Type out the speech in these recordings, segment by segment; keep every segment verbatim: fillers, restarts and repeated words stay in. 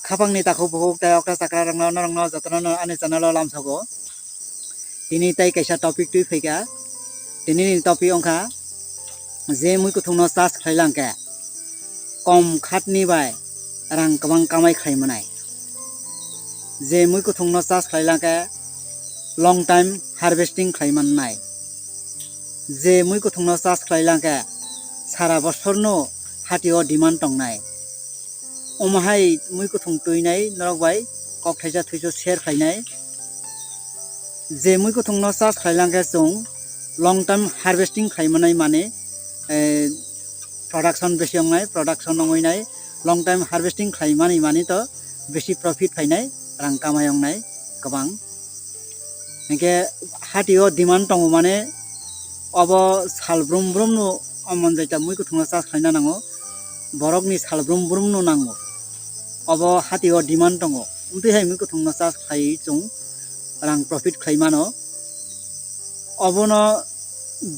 Khapangni takhuk bukhuk tei okra chakra rokno norokno jotono no ani channel o lamsogo. Tini tei kaisa topic twi phaikha. Tini ni topic wngkha je mui kuthung no charge khlai lang khe kom khatni bai rang kwbang kamai khlai manai. Je mui kuthung no charge khlai lang khe long time harvesting khlai mannai. Je mui kuthung no charge khlai lang khe sara bosor no hati o demand tongnai. Omo hai mui kuthung twinai norok bai kok thaisa thuisu share khlainai. Je mui kuthung no charge khlai lang khe chwng long time harvesting khlai manai mani, eh, production besi wngnai, production wngwi nai, long time harvesting khlai mani mani to besi profit phainai, rang kamai wngnai kwbang. Hinkhe hati o demand tongo mane obo sal brum brum no o monjaita mui kuthung no charge khlaina nango, borok ni sal brum brum no nango, obo hati o demand tongo, wngtwi hai mui kuthung no charge khlai chwng rang profit khlai mano. Obono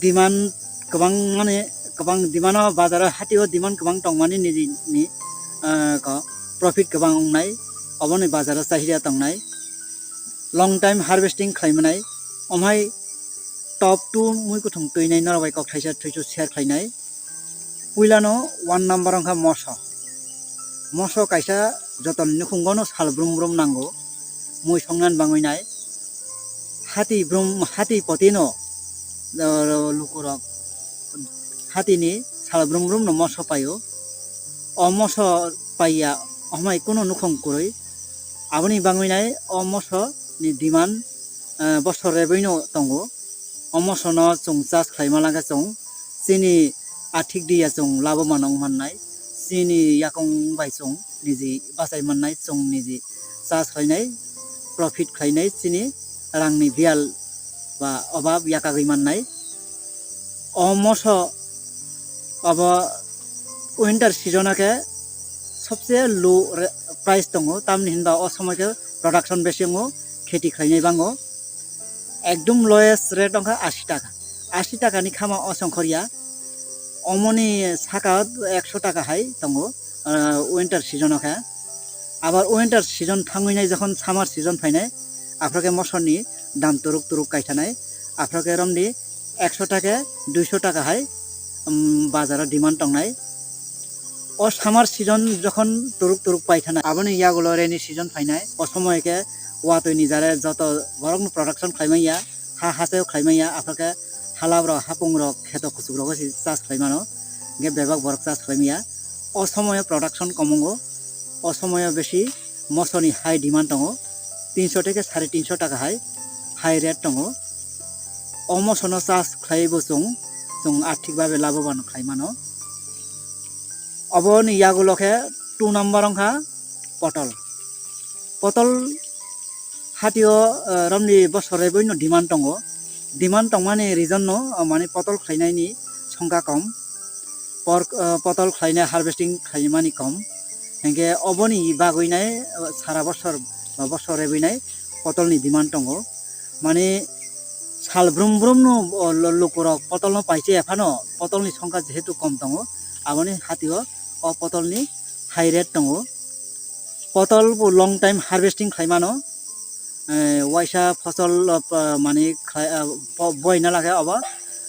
demand kwbang mani kwbang demand o bazar o hati o demand kwbang tongmani nini ni, ah, ko profit kwbang wngnai, oboni bazar o chahida tongnai. Long time harvesting khlai manai, omhai top two mui kuthung twinai norok bai kok thaisa thuisu share khlainai. Puilano one number wngkha moso. Moso kaisa jotoni nukhungo no sal brum brum nango, mui songnan bangwi nai. Hati brum, hati potino, uh, lukurok hatini sal brum brum no moso paio. O moso paiya, omhai kuno nukhung kwrwi. Aboni bangwi nai o moso ni demand, eh, bosor rebwi no tongo. O moso no chwng charge khlai ma lang khe chwng chini athik dia chwng labo manang mannai. Chini yakung bai chwng niji bachai mannai, chwng niji charge khlainai, profit khlainai, chini rangni biyal ba obab yakagwi mannai. O moso abo winter season o khe sobse low re-, price tongo, tamni hinba o somoi khe production besi wngo, kheti khlainai bango. Ekdum lowest rate wngkha ashi taka. Ashi taka ni khama o songkhorya, omoni saka ekso taka hai tongo, ah, winter season o khe. Abar winter season thangwi nai, jokhon summer season phainai, aphro khe mosor ni dam turuk turuk kaithanai, aphro khe romdi ekso taka, duiso taka hai, um, bazar o demand tongnai. O summer season jokhon turuk turuk paithanai, aboni yagulo rainy season phainai, o somoi khe watwi ni jare joto borok no production khlaimanya, ha hacheo khlaimanya, aphro khe halap rok, hapung rok, kheto kuchuk rogo se charge khlaimano, hinkhe bebak borok charge khlaimaya. O somoyo production kom wngo, o somoyo besi mosoni high demand tongo, tinso theke sare tinso taka hai high rate tongo. O mosono charge khlaiwi bo chwng, chwng athik babe laboban khlai mano. Oboni yagulo khe two number wngkha potol. Potol hatio, eh, romni bosor reboino demand tongo. Demand tongmani reason no, eh, mane potol khlainaini songkha kom. Por-, eh, potol khlainai harvesting khlaimani kom. Hinkhe oboni bagwi nai, eh, sara bosor, eh, bosor reboinai potolni demand tongo. Mane sal brum brum no, o, lo-, lukurok potol no paise phano, potol ni songkha jehetu kom tongo, aboni hatio o potol ni high rate tongo. Potol bo long time harvesting khlai mano, eh, waisa fosol, o, pa-, mane khlai, ah, bo-, boina lage obo,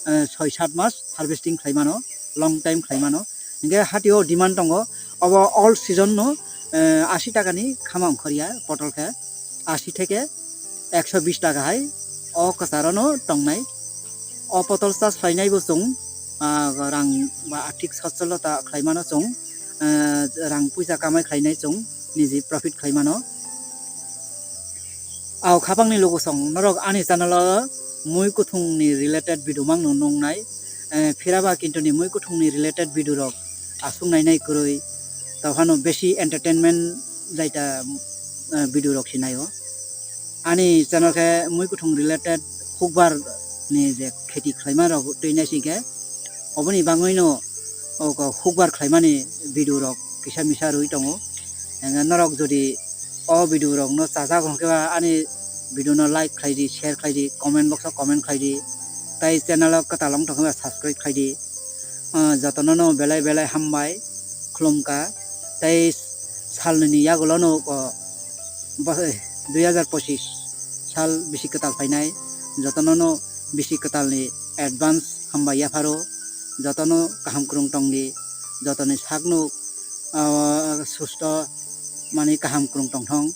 eh, soi sat mas harvesting khlai mano, long time khlai mano. Hinkhe hatio demand tongo, obo all season no, eh, ashi taka ni khama ongkhorya potol khe, ashi theke ekso bis taka hai o kwcharo no tongnai. O potol charge khlainai bo chwng, ah, rang ba athik socholota khlai mano chwng, ah, rang puisa kamai khlainai chwng niji profit khlai mano. Au khapangni lukusong norok ani channel o mui kuthung ni related video mang nung nungnai, eh, phiraba kintu ni mui kuthung ni related video rok aswk nainai kwrwi, tawhano besi entertainment jaita, eh, video rok se naio. Ani channel khe mui kuthung related hukbar ni je kheti khlaima rok twi naising khe, oboni bangwi no o hukbar khlaimani video rok kisa misa rwi tongo. Norok jodi o video rok no chajak hwnkhe ba ani video no like khlai di, share khlai di, comment box o comment khlai di, tei channel o kwtal wng tongkhe ba subscribe khlai di. Ah, jotono no belai belai hambai khulumkha. Tei salnwini yagulono o bo-, dui hazar pochis sal bisi kwtal phainai, jotonono bisi kwtalni advance hambai yapharo, jotono kaham kwrwng tongdi, jotoni sakno, ah, susto mani kaham kwrwng tongthong.